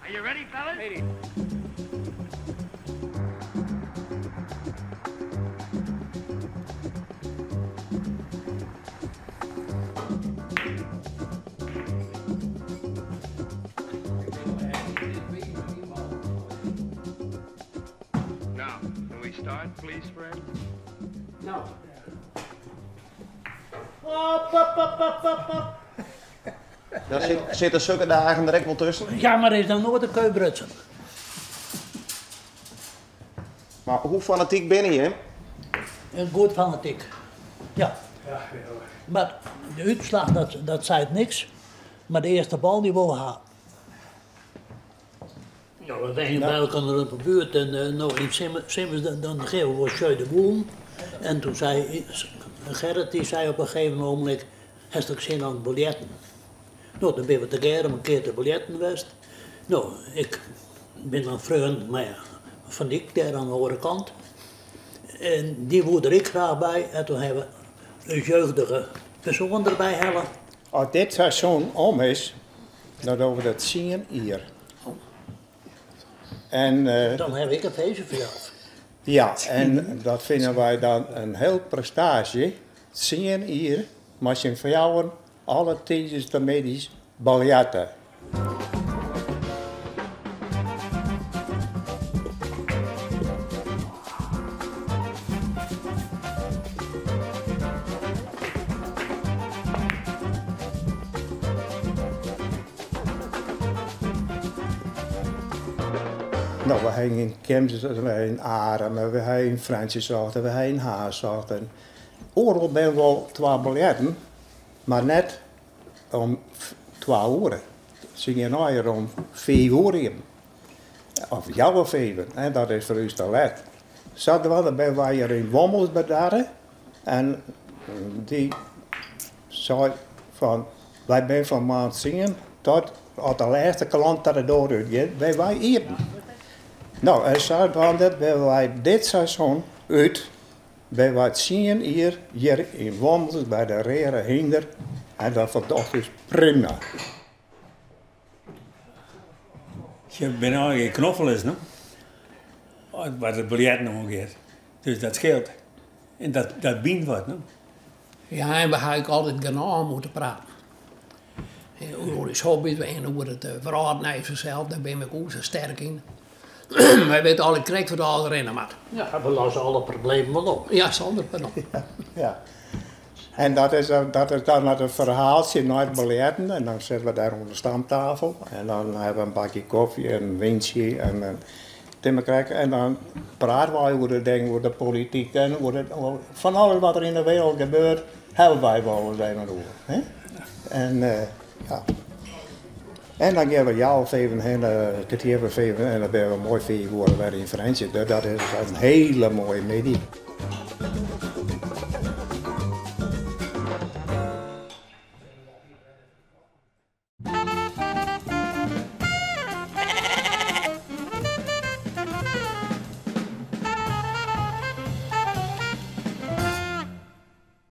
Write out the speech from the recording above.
Are you ready, fellas? Ready. Now, can we start, please, Fred? No. Hop, hop, hop, hop, hop, hop. Dan sitte sokke dagen der ek wol tusken? Ja, mar is dan noait in keu brutsen. Mar hoe fanatyk binne jim? Goed fanatyk, ja. Mar de útslach, dat seit niks. Mar de earste bal dy wolle we ha. No, we wenje by elkoar op de buert en no yn simmers dan gean we wol sjeu de boelen. En toen sei Gerrit, dy sei op in gegeven ogenblik, hast ek sin oan biljerten? No, dan binne we tegearre om in kear te biljerten west. No, ik bin dan freon mei Van Dyk dêr oan de oare kant. En dy woe der ek graach by en toen hawwe we ús jeugdige persoan derby helle. As dit seizoen om is, dan dogge we dat tsien jier. En, Dan haw ik in feestje foar jou. Ja, en dat fine wy dan in hiel prestaasje. Tsien jier mei syn fjouweren alle tiisdeitemiddeis biljerte. No, we ha yn Kimswert, we ha yn Arum, we ha yn Frjentsjer socht, we ha yn Harns socht. Oeral binne wol twa biljerten, mar net om twa oere. Se gean allegear om fiif oere iepen. Of healwei fiven, en dat is foar ús te let. Sadwaande binne wy hjir yn Wommels bedarre en dy sei fan wy binne fan moarns tsien tot at de lêste klant ta de doar út giet, binne wy iepen. No, en sadwaande binne wy dit seizoen út, binne wy tsien jier hjir yn Wommels by de Reade Hynder en dat foldocht ús prima. Je binne allegear knoffelers, no? Wat it biljerten oangiet. Dus dat skeelt. En dat bynt wat, no? Ja, en we ha ek altyd genôch om oer te praten. Oer ús hobby's en oer it wrâldnijs fansels, dêr binne we ek oer sa sterk yn. Wy witte altyd krekt wat alles rinne moat. Ja, we losse alle problemen wol op. Ja, sûnder pardon. Ja. En dat is, dat is dan it ferhaaltsje nei it biljerten en dan sitte we dêr oan de stamtafel en dan hawwe we in bakje kofje en in wyntsje en in timmercracker en dan prate wy oer de dingen, oer de polityk en oer fan alles wat der yn de wereld gebeurt, hawwe wy wol ris even oer. Hè? En ja. En dan gean we healwei fiven hinne, kertier foar fiven en dan binne we moai fiif oere wer yn Frjentsjer. Dat is in hiele moaie middei.